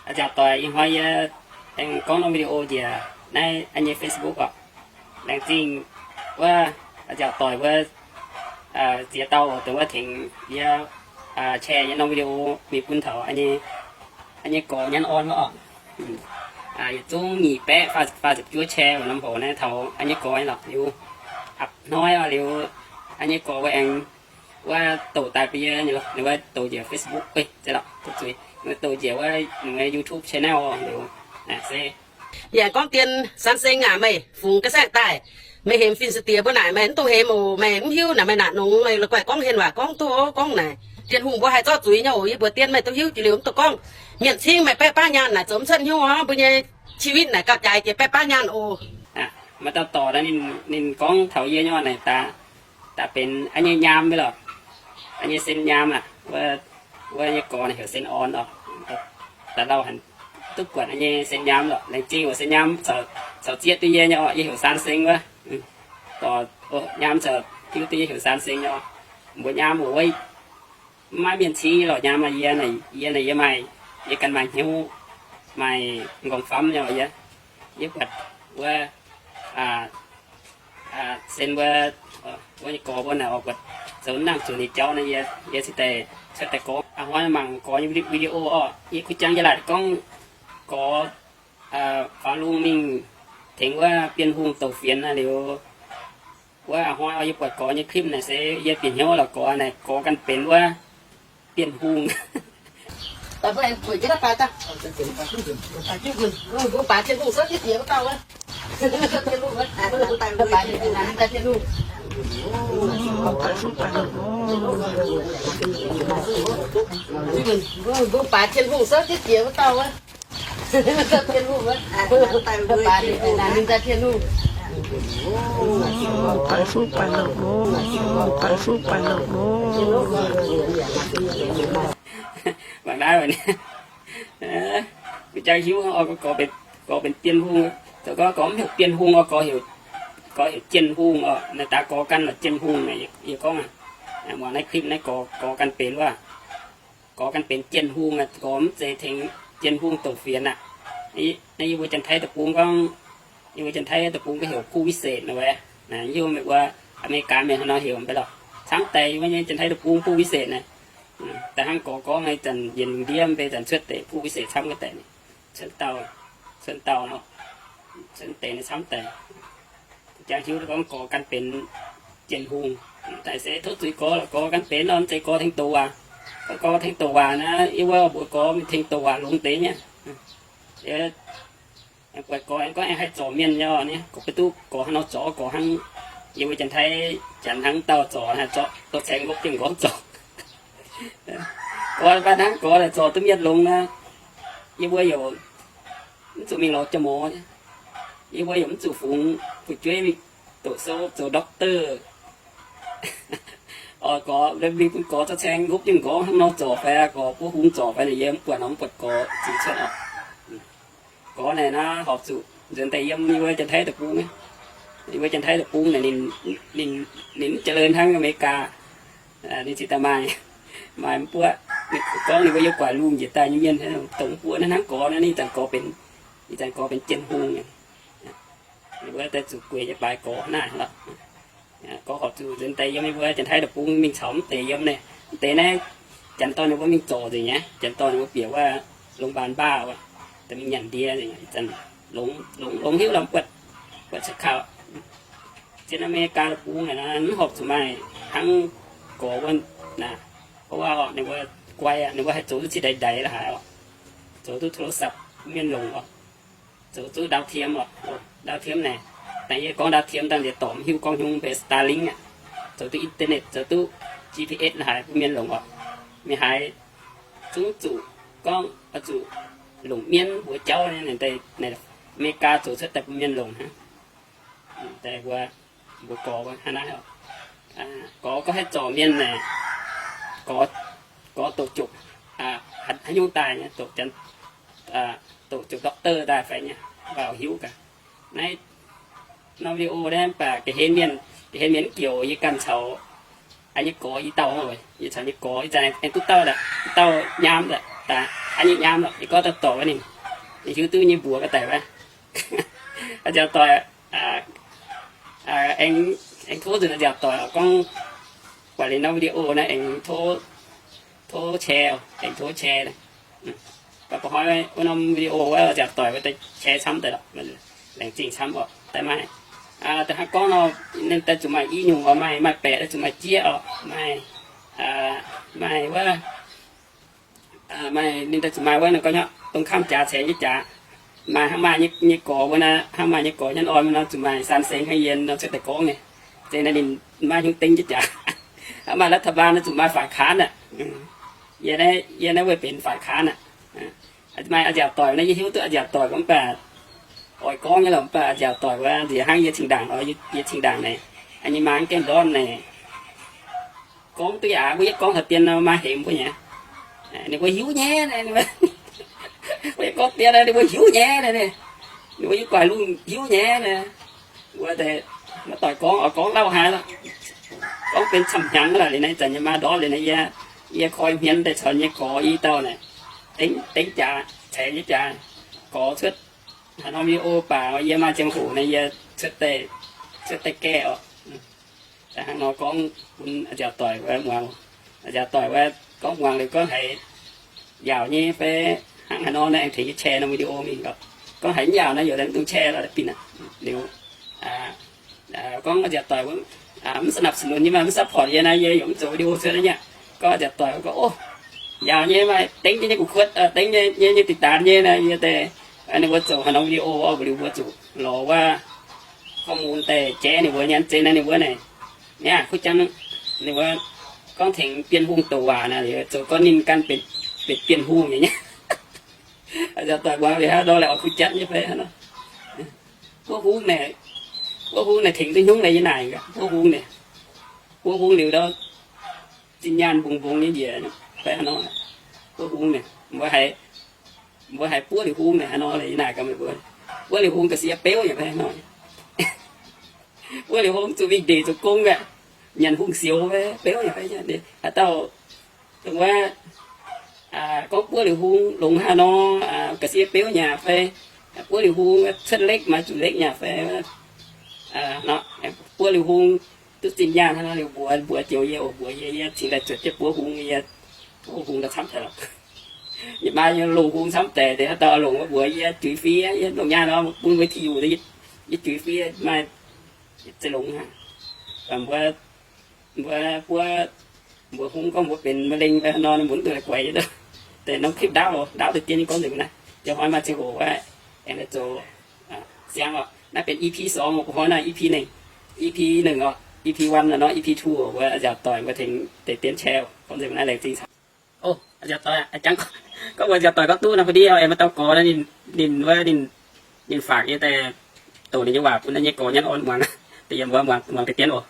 A'nziaauc doic, ih hnoi yie aengx gorngv norm video njiec naaiv nyei Facebook oc. Laengz zingh wuov a'nziaauc doic wuov ziex dauh dongh wuov tengx yie share yie norm video mingh bun taux nyei gorx nyanv orn wuov oc. Yietc zungv nyic baeqv faah ziepc juov share norm hoc naaiv taux nyei gorx nyei lorqc. Liuz a'hnoi oc, liuz nyei gorx wuov aengx wuov douc daaih bun yie, ninh wuov douc njiec Facebook, zuqc, douc njiec wuov YouTube channel oc. Liuz se yie gorngv dien San Seng aac, meih fungx ga'saengv daaih, meih hemx fin-sieqv diex mbuo naaic, meih mv dungx hemx oc. Meih mv hiuv naaic, meih naaic nongx, meih la'guaih gorngv hien waac gorngv duqv gorngv naaic, Tin-Hungh mbuo haih zorqv zuiz nyei oc. Yie mbuox dien meih duqv hiuv jiex liuz mv dungx gorngv mienh cingv meih baeqv baav nyaanh naaic zoux mv cuotv hnyouv oc. Mbuo nyei ชีวิต naaic gauh jaaix jiex baeqv baav nyaanh oc. Maaih dauh dorc ninh gorngv taux yie nyei naaic, daaih benx nyei nyaam wuov lorqc, nyei sen nyaam aac, wuov nyei gorx naaic heuc Sen Orn oc. Daaih lauh hanc duqv buatc nyei sen nyaam lorqc. Laengz zingh oc, sen nyaam caux zieqv duqv yie nyei oc. Yie heuc San Seng wuov. Dorc nyaam caux hiuv duqv yie heuc San Seng nyei oc. Mbuo nyaam oc, wuov maiv mienh cingv lorqc, nyaam aac. Yie naaic, yie naaic yie maaih, yie ganh maaih hnyouv, maaih m'nqorngv famv nyei oc. Yie, yie buatc wuov Sen wuov, wuov nyei gorx mbuo naaic oc, buatc zoux nangh zuqc ninh jauv naaiv, yie, yie cingx daaih cuotv daaih gorngv. A'hnoi mangc gorx nyei video oc. Yie kuh jangx yie laaic gorngv gorx faaux lungh mingh tengx wuov Bienh Hungh douc fienx naaiv liuz, wuov a'hnoi oc, yie buatc gorx nyei clip naaic se yie bieqc hnyouv lorqc. Gorx naaic gorx ganh benx wuov Bienh Hungh. Mbuo baaix Tin-Hungh sou jienv jiex wuov dauh wuov. Baaix Tin-Hungh, baaix fuqv baaix longc oc, baaix fuqv baaix longc oc. Mangc naaiv, kuv jangx hiuv oc, gorx benx Bienh Hungh. Zoux gorngv gorx mv heuc Bienh Hungh oc, gorx heuc Jienh Hungh oc. Naaiv daaih gorx ganh lorqc, Jienh Hungh naaic. Yie gorngv, muangx naaiv clip naaiv, gorx ganh benx wuov, gorx ganh benx Jienh Hungh aqv. Gorx mv zeiz tengx Jienh Hungh douc fienx aqv. Naaiv yie mbuo Janx-Taiv deic-bung gorngv, yie mbuo Janx-Taiv deic-bung gorngv heuc ผู้วิเศษ naaic wuov. Yie mbuo mbuox Aa^me^li^gaa mienh hnangv nor heuc mv bei lorqc. Camv deix yie mbuo nyei Janx-Taiv deic-bung ผู้วิเศษ naaic. Da'hnangv gorx gorngv naaiv zanc yienc lungh ndiev mv bei zanc cuotv deix ผู้วิเศษ camv deix, cuotv dauh, cuotv dauh nor, cuotv deix naaiv camv deix. Jangx hiuv gorngv gorx ganh benx Jienh Hungh. Daaih se tov zuiz gorx lorqc, gorx ganh benx nor, mv zeiz gorx tengx douc waac. Gorx tengx douc waac naaiv, yie mbuo mbuox gorx mingh tengx douc waac longx deix nyei. Buatc gorx aengx gorngv aengx haih zorc mienh nyei ni, gorx maiv duqv gorx hnangv nor zorc, gorx hnangv yie mbuo Janx-Taiv, Janx hnangv dauh zorc, zorc dorh caengx nqopv jienv nqorngv zorc. Gorx mv baac hnangv gorx daaih zorc duqv mienh longx naaiv, yie mbuo yaac mv zuqc mingh lorz jauv-morz. Yie mbuo yaac mv zuqc fungx fu'jueiv mingh doqc sou zoux doctor. Oix gorx mingh bun gorx zorc caengx nqopv jienv nqorngv hnangv nor zorc fai, gorx buov hung zorc fai naaic, yie mv buatc nor, mv buatc gorx zuiz cuotv oc. Gorx naaic naaiv horpc zuqc nzuonx daaih yiem yie mbuo Janx-Taiv deic-bung. Yie mbuo Janx-Taiv deic-bung naaic ninh, ninh mv jiex leih hnangv Aa^me^li^gaa. Ninh cingx daaih maaih, maaih mv buov, gorngv ninh mbuo yiem guaax lungh njiec daaih nyei mienh dongh mv buov naaiv hnangv gorx naaiv, ninh zanc gorx benx, ninh zanc gorx benx Jienh Hungh. Ninh mbuo daaih zuqc gueic nyei baaix gorx naaiv lorqc. Gorx horpc zuqc nzuonx daaih yiem yie mbuo Janx-Taiv deic-bung mingh caux mv deix yiem naaic. Mv deix naaiv, janx dorn ninh mbuo mingh zorc nzengc nyei. Janx dorn ninh mbuo bieqc wuov โรงพยาบาล baav wuov, daaih mingh nyanc ndie nzengc. Ih zanc longx, longx hiuv lamh buatc, buatc caux kaux. Zien Aa^me^li^gaa deic-bung naaic mv horpc zuqc maaih hnangv gorx wuov naaic. Gorx wuov ninh mbuo guai aqv, ninh mbuo haih zoux duqv cingx ndaix ndaix la'haic oc. Zoux duqv โทรศัพท์ mienh longc oc. Zoux duqv ดาวเทียม oc. ดาวเทียม naaic, dangh yie gorngv ดาวเทียม dangh nziex dorngc mv hiuv gorngv hnyungv benx Starlink aqv. Zoux duqv internet, zoux duqv G P S la'haic bun mienh longc oc. Mienh haiz zungv zuqc gorngv oix zuqc longc mienv mbuox jauv nyei, Aa^me^li^gaa zoux cuotv daaih bun mienh longc hnangv. Daaih mbuo, mbuo gorx hnangv naaiv oc. Gorx gorngv haih zorc mienh naaic, gorx, gorx doqc jupc, haaix nyungc daaih nyei, doqc janx, doqc jupc doctor daaih fai nyei, mv baac hiuv gaax. Naaiv norm video naaiv mv baac ga'hlen mienh, ga'hlen mienh mv bieqc, yie ganh caux yie nyei gorx i dauh, yie caux nyei gorx ih zanc aengx duqv dauh, duqv dauh nyaam daaih. Daaih haaix nyungc nyaam lorqc, yie gorngv daaih doic wuov ninh, ninh hiuv duqv nyei mbuox ga'daic wuov. A'nziaauc doic, aengx tov nzunc a'nziaauc doic gorngv, guangc liuz norm video naaiv aengx tov share, aengx tov share. Baac ba'hnoi wuov norm video wuov a'nziaauc doic wuov deix share camv deix lorqc, laengz zingh camv oc. Daaih maaih, daaih hnangv gorngv nor, ninh daaih zuqc maaih i nyungc oc, maaih, maaih baeqc daaih zuqc maaih jieqv oc, maaih, maaih wuov, maaih ninh daaih zuqc maaih wuov nor gorngv nyei, dongh kamv jaax ceix nyei jaax. Maaih hnangv maaih nyei gorx wuov naaiv, hnangv maaih nyei gorx nyei orn nor zuqc maaih san seng hnangv yie nor cuotv daaih gorngv nyei. Zeiz naaiv ninh maiv hiuv dengv nyei jaax. Hnangv maaih รัฐบาล nor zuqc maaih ฝ่ายค้าน aqv. Yie naaiv, yie naaiv wuov benx ฝ่ายค้าน aqv. Maaih a'nziaauc doic naaiv, yie hiuv duqv a'nziaauc doic gorngv mv baac oix gorngv nyei lorqc, mv baac a'nziaauc doic wuov nziex hnangv yie cingx ndaangc, yie cingx ndaangc naaic, yie mangc gengh ndortv naaic, gorngv duqv yaac mbuo yietv gorngv taux dien nor maaih hemx mbuo nyei. Ninh mbuo hiuv nyei, mbuo yietv gorngv dien ninh mbuo hiuv nyei, ninh mbuo yie guaix lungh hiuv nyei. Mbuo deix maiv doic gorngv, oix gorngv lauh haaix, gorngv benx camv-hnyangx lorqc. Liuz naaiv zanc nyei maa ndortv liuz naaiv, yie, yie koi hmien daaih caux nyei gorx i dauh naaic, dengv jaax, ceix nyei jaax, gorx cuotv haaix norm video baac yie maaih ziangh hoc naaiv yie cuotv daaih gaeqv oc. Hnangv nor gorngv bun a'nziaauc doic wuov muangx. A'nziaauc doic wuov gorngv muangx liuz gorngv haiz yaauc nyei fai hnangv haaix nor naaiv aengx tengx yie share norm video mingh oc. Gorngv haiz mv yaauc naaiv yaac dongh share lorqc, binh aqv. Liuz gorngv a'nziaauc doic wuov mv สนับสนุน nyei, maaih mv support yie naaiv, yie yaac mv zoux video cuotv naaiv nyei. Gorngv a'nziaauc doic gorngv, o, yaauc nyei, maaih dengv jienv nyei gu'kuotv, dengv jienv nyei deix daaih nyei naaiv, yie deix, ninh mbuo zoux haaix norm video oc, liuz mbuo zuqc lorz wuov ข้อมูล daaih jaiv ninh mbuo nyei. Zeiz naaiv ninh mbuo naaic, niaa kuv janv, ninh mbuo gorngv tengx Bienh Hungh douc waac naaic, liuz zoux gorngv ninh ganh benx Bienh Hungh nyei. A'nziaauc doic muangx liuz hnangv nor, laaic oix kuv jatv nyei fai hnangv nor. Buov hungv naaic, buov hungv naaic tengx duqv hnyungv naaic yie naaic, buov hungv naaic, buov hungv liuz ndau zinh nyaanh mbungx mbungx nyei njiec fai hnangv nor. Buov hungv naaic, mbuo haiz, mbuo haiz buov liuz hungv naaic hnangv nor, yie naaic gaax meih mbuo, buov liuz hungh ga'sie beuv yaac fai hnangv nor. Buov liuz hungh zuqc mingh ndeic zoux gong aqv, nyanc hungh sioux fai beuv yaac fai, haaix dauh dongh wuov gorngv buov liuz hungh longx haaix nor, ga'sie beuv nyaac fai, buov liuz hungh cuotv lekv maaih zuqc lekv nyaac fai, buov liuz hungh duqv zinh nyaanh haaix nor liuz mbuox, mbuox joux yie oc, mbuox yie, yie cingx daaih zuotc jienv buov hungh, yie buov hungh daaih camv deix lorqc. Yie maa yie longc hungh camv deix, deix haaix dauh longc mbuox yie juix fiev, yie longc nyaanh nor bun mbuo ti yuh, yie juix fiev maaih za'longx aqv. Mbuo, mbuo buov, mbuox hungh gorngv mbuo benx มะเร็ง fai haaix nor, mbuo mv duqv la'guaix. Deix norm clip ndaauv, ndaauv deix dien nyei gorngv nzengc naaiv. Jiex hnoi maaih ziangh hoc wuov aengx daaih zoux siang oc. Naaiv benx E P สอง oc, bu hnoi naaiv E P หนึ่ง, E P หนึ่ง oc, E P one nor, E P two oc, mbuo nziaauc doic mbuo tengx deix dien channel gorngv nzengc naaiv laengz zingh caux. O, nziaauc doic, jangv gorngv mbuo nziaauc doic gorngv duqv nor, pui ndiev aengx maaih dauh gorx naaiv, ninh wuov, ninh ฝาก nyei daaih doqc ninh nyei waac bun naaiv nyei gorx nyei orn muangx, deix yiem wuov muangx deix dien oc.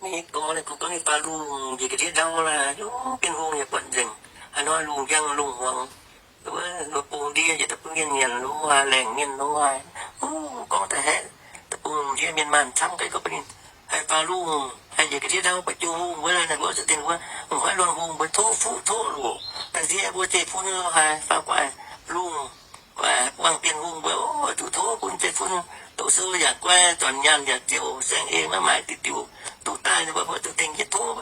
Ninh gorx naaiv kungx gorngv ninh faaux lungh njiec ga'ndiev ndau laaix, Bienh Hungh yaac buatc nzengc. Haaix nor lungh njang lungh hmuangx, wuov bung ndiev njiec da'bung mienh nyanc lo haaix, laengc mienh lo haaix, gorngv daaih haeqv da'bung lungh ndiev mienh maanh camv ga'naaiv gorngv bun ninh haih faaux lungh, haih njiec ga'ndiev ndau buatc Bienh Hungh wuov, naaiv mbuo zuqc dingh wuov, mv hoiv luangh hungh mbuo tov fuqv tov loc, da'ndiev mbuo zeiv-fun lo haaix faaux guaix lungh, guaix wangh Bienh Hungh mbuo, zuqc tov bun zeiv-fun doqc sou yaac guai, zornc nyaanh yaac ziouc, saeng-eix maiv maaih diuc diuc duqv daaih, ninh mbuo zuqc dingh jienv tov.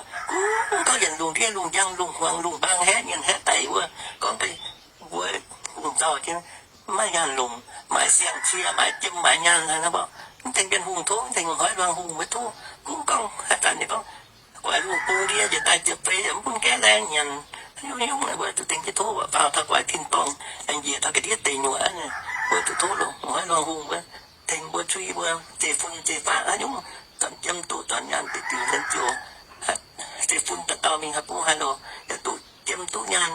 Gorngv yienc lungh ndiev lungh njang lungh hmuangx lungh mbaang haeqv mienh haeqv daic wuov, gorngv deix mbuo hungh zaux jienv maiv nyaanh longc, maiv siang-cie, maiv jiem, maiv nyaanh hnangv nor, mv dengh Bienh Hungh tov, mv dengh hoiv luangh hungh mbuo tov. Kungx gorngv haaix zanc ninh gorngv guaix lungh bung ndiev njiec daaih ziepc feix mv bun gaeqv laengh nyanc, nyungc nyungc mbuo zuqc dingh jienv tov, faaux taux guaix tin-dorngh, njiec taux ga'ndiev deic nyuoqc, mbuo zuqc tov longc hoiv luangh hungh mbuo, tengx mbuo cui mbuo zeiv-fun zeiv-faqv haaix nyungc, zornc jiem duqv, zornc nyaanh diuc diuc, laengz zingh zeiv-fun dauh dauh mingh haaix bung haaix loc yaac duqv jiem duqv nyaanh,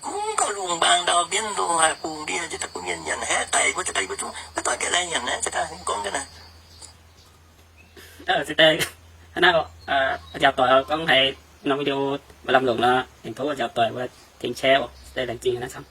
kungx gauh lungh mbaang ndau mbienv lo haaix bung ndiev njiec daaih bun mienh nyanc haeqv daic, mbuo za'gengh mbuo zungv maiv doic gaeqv laengh nyanc naaiv, za'gengh gorngv jienv naaiv. Nziaauc doic gorngv haiz norm video mbuo lamh longc nor, aengx tov nziaauc doic mbuo tengx share oc, laengz zingh naaiv camv.